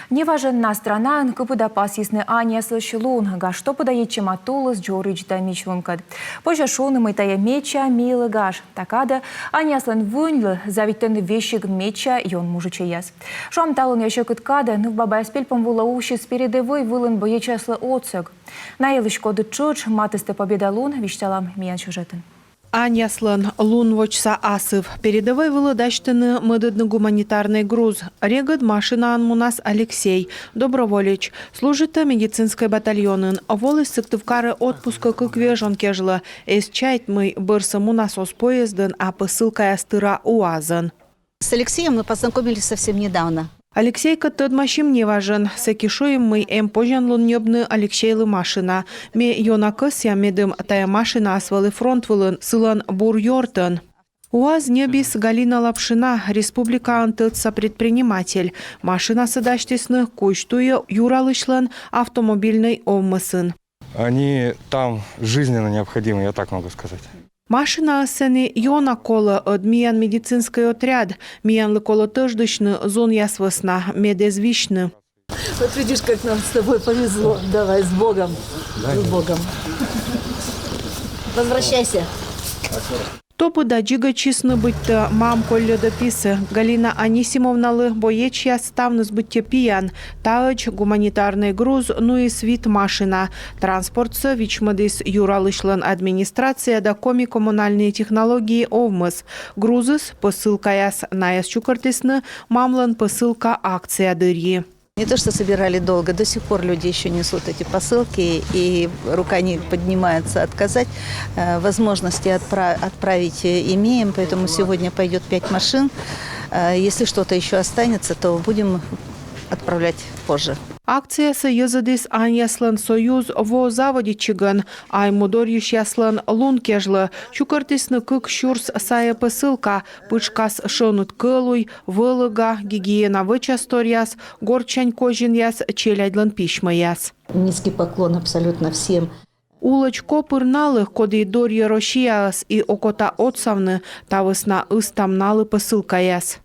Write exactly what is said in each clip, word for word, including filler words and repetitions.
Неважӧн на странаын кыпыда пасйисны аньяслысь лун. Гаж топыда йитчӧма тулыс дзоридз да мичлункӧд. Позьӧ шуны, мый тайӧ медся мийлы гаж. Та кадӧ аньяслӧн выньлы заводитӧны весиг медся ён мужичӧйяс. Шуам, талунъя сьӧкыд кадӧ нывбабаяс пельпом вылӧ усис передӧвӧй вылын боечьяслы отсӧг. На йылысь, коді тшӧтш матыстӧ Победа лун, висьталам миян сюжетын. Аньяслӧн лун водзса асыв. Передӧвӧй вылӧ дасьтӧны мӧдӧдны гуманитарнӧй груз. Регыд машинаӧн мунас Алексей, доброволеч. Служитӧ медицинскӧй батальонын. Воліс Сыктывкарӧ отпускӧ кык вежон кежлӧ. Эз чайт, мый бӧрсӧ мунас оз поездӧн, а посылкаяс тыра УАЗ-ӧн. С Алексеем мы познакомились совсем недавно. Алексейкӧд тӧдмасим неважӧн. Сэки шуим, мый эм позянлун ньӧбны Алексейлы машина. Ме ёна кӧсъя, медым тайӧ машинаыс вӧлі фронт вылын, сылӧн бур ёртӧн. УАЗ ньӧбис Галина Лапшина, республикаын тӧдса предприниматель. Машинасӧ дасьтісны кузь туйӧ Юралысьлӧн автомобильнӧй овмӧсын. Они там жизненно необходимы, я так могу сказать. Машинаыс сэні ёна колӧ, ӧд миян медицинскӧй отряд. Миянлы колӧ тӧждысьны зонъяс вӧсна, мед эз висьны. Вот видишь, как нам с тобой повезло. Давай, с Богом. С Богом. Возвращайся. Топыда дзигӧдчисны, быттьӧ мам колльӧдӧ писӧ. Галина Анисимовналы боечьяс ставныс быттьӧ пиян. Таӧдз гуманитарнӧй груз нуис вит машина. Транспортсӧ вичмӧдіс Юралысьлӧн администрация да Коми коммунальные технологии овмӧс. Грузыс — посылкаяс. Найӧс чукӧртісны «Мамлӧн посылка» акция дырйи. Не то что собирали долго, до сих пор люди еще несут эти посылки, и рука не поднимается отказать. Э, возможности отпра-, отправить, э, имеем, поэтому сегодня пойдет пять машин. Э, если что-то еще останется, то будем отправлять позже. Акциясӧ йӧзӧдіс Аньяслӧн союз во заводитчигӧн. Айму дорйысьяслӧн лун кежлӧ чукӧртісны кык сюрс сайӧ посылка. Пытшкас шоныд кӧлуй, вӧлӧга, гигиена вӧчасторъяс, гортсянь козинъяс, челядьлӧн письмӧяс. Низкий поклон абсолютно всем. Улӧдз копыр налы, коді дорйӧ Россияӧс и окота отсавны. Та вӧсна ыстам налы посылкаяс.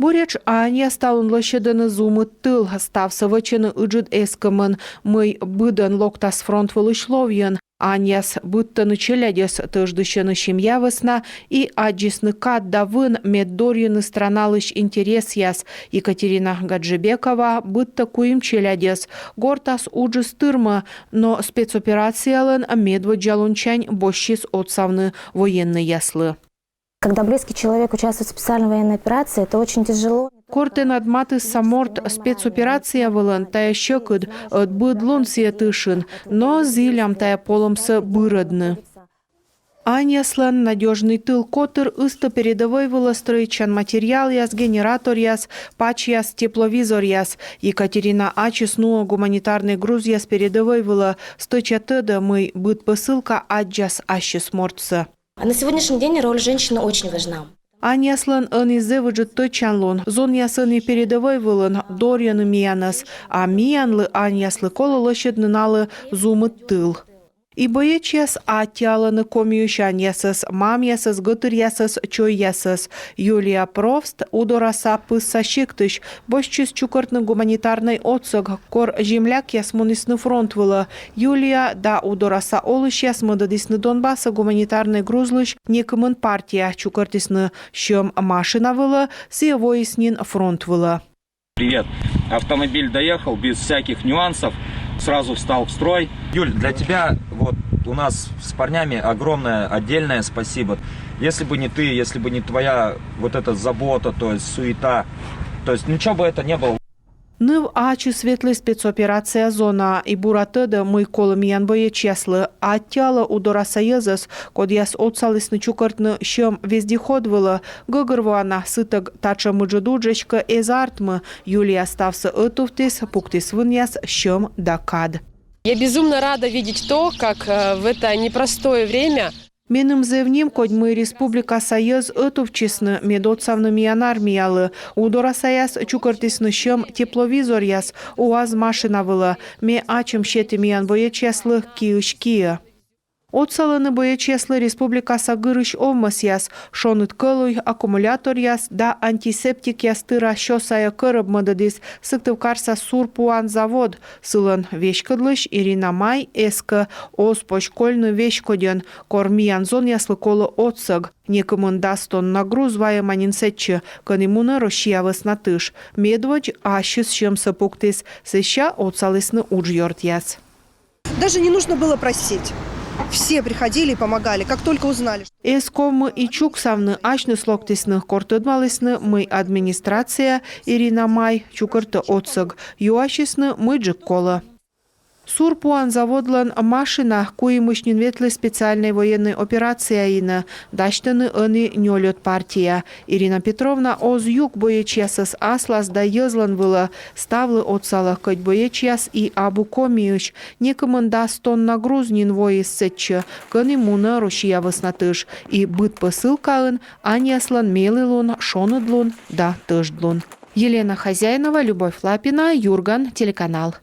Буретш аньяс талун лӧсьӧдӧны зумыд тыл. Ставсӧ вӧчӧны ыджыд эскӧмӧн, мый быдӧн локтас фронт вылысь ловйӧн. Аньяс быдтӧны челядьӧс, тӧждысьӧны семья вӧсна и аддзисны кад да вын, мед дорйыны страналысь интересъяс. Екатерина Гаджибекова быдтӧ куим челядьӧс. Гортас уджыс тырмӧ, но спецоперациялӧн медводдза лунсянь босьтчис отсавны военнӧйяслы. Когда близкий человек участвует в специальной военной операции, это очень тяжело. Кор тэнад матысса морт спецоперация вылын, тайӧ сьӧкыд, ӧд быд лун сійӧ тышын, но зілям тайӧ полӧмсӧ бырӧдны. Аньяслӧн «Надёжный тыл» котыр ыстӧ передӧвӧй вылӧ стрӧитчан материалъяс, генераторъяс, пачьяс, тепловизоръяс. Екатерина ачыс нуӧ гуманитарнӧй грузъяс передӧвӧй вылӧ, стӧча тӧдӧ, мый быд посылка аддзас ассьыс мортсӧ. А на сегодняшний день роль женщины очень важна. Аньяслӧн ӧні зэв ыджыд тӧдчанлун. Зонъяс ӧні передӧвӧй вылын, дорйӧны миянӧс, а миянлы, аньяслы, колӧ лӧсьӧдны налы зумыд тыл. И боечьяс аттьӧалӧны Комиысь аньясӧс, мамъясӧс, гӧтыръясӧс, чойясӧс. Юлия Провст Удораса пысса сиктысь босьтчис чукӧртны гуманитарнӧй отсӧг, кор землякъяс мунісны фронт вылӧ. Юлия да Удораса олысьяс мӧдӧдісны Донбассӧ гуманитарнӧй грузлысь некымын партия, чукӧртісны сьӧм машина вылӧ, сійӧ воис нин фронт вылӧ. Привет. Автомобиль доехал без всяких нюансов, сразу встал в строй. Юль, для тебя вот у нас с парнями огромное отдельное спасибо. Если бы не ты, если бы не твоя вот эта забота, то есть суета, то есть ничего бы это не было. Ныв ачыс ветліс спецоперация зонаӧ и бура тӧдӧ, мый колӧ миян боечьяслы. Аттьӧалӧ Удораса йӧзӧс, кодъяс отсалісны чукӧртны сьӧм вездеход вылӧ. Гӧгӧрвоана, сытӧг татшӧм ыджыд удж эськӧ эз артмы. Юлия ставсӧ ӧтувтіс, пуктіс вынъяс сьӧм да кад. Я безумно рада видеть то, как, э, в это непростое время Меным зэв нимкодь, мый республикаса йӧз ӧтувтчисны, мед отсавны миян армиялы. Удорасаяс чукӧртісны сьӧм тепловизоръяс УАЗ машина вылӧ. Ме ачым сеті миян боечьяслы киысь киӧ. Отсалӧны боечьяслы республикаса гырысь овмӧсъяс: шоныд кӧлуй, аккумуляторъяс да антисептикъяс тыра сё сайӧ кӧрӧбмӧдӧдіс Сыктывкарса сур пуан завод. Сылӧн веськӧдлысь Ирина Май эскӧ оз позь кольны веськодьӧн, кор миян зонъяслы колӧ отсӧг. Некымын дас тонна груз вайӧма нин сэтчӧ, кӧні мунӧ Россия вӧсна тыш. Медводз ассьыс сьӧмсӧ пуктіс, сэсся отсалісны уджъёртъяс. Даже не нужно было просить. Все приходили и помогали, как только узнали. Эз ковмы и чуксавны, асьныс локтісны, кор тӧдмалісны, мый администрация, Ирина Май, чукӧртӧ отсӧг. Юасисны, мыйджык колӧ. Сур пуан заводлӧн машина куимысь нин ветліс специальнӧй военнӧй операцияӧ. Дасьтӧны ӧні нёльӧд партия. Ирина Петровна оз юк боечьясӧс аслас да йӧзлӧн вылӧ. Ставлы отсалӧ, кӧть боечьяс и абу Комиысь. Некымын дас тонна груз нин воис сэтчӧ, кӧні мунӧ Россия вӧсна тыш. И быд посылкаын аньяслӧн мелілун, шоныдлун да тӧждлун. Елена Хозяинова, Любовь Лапина, Юрган телеканал.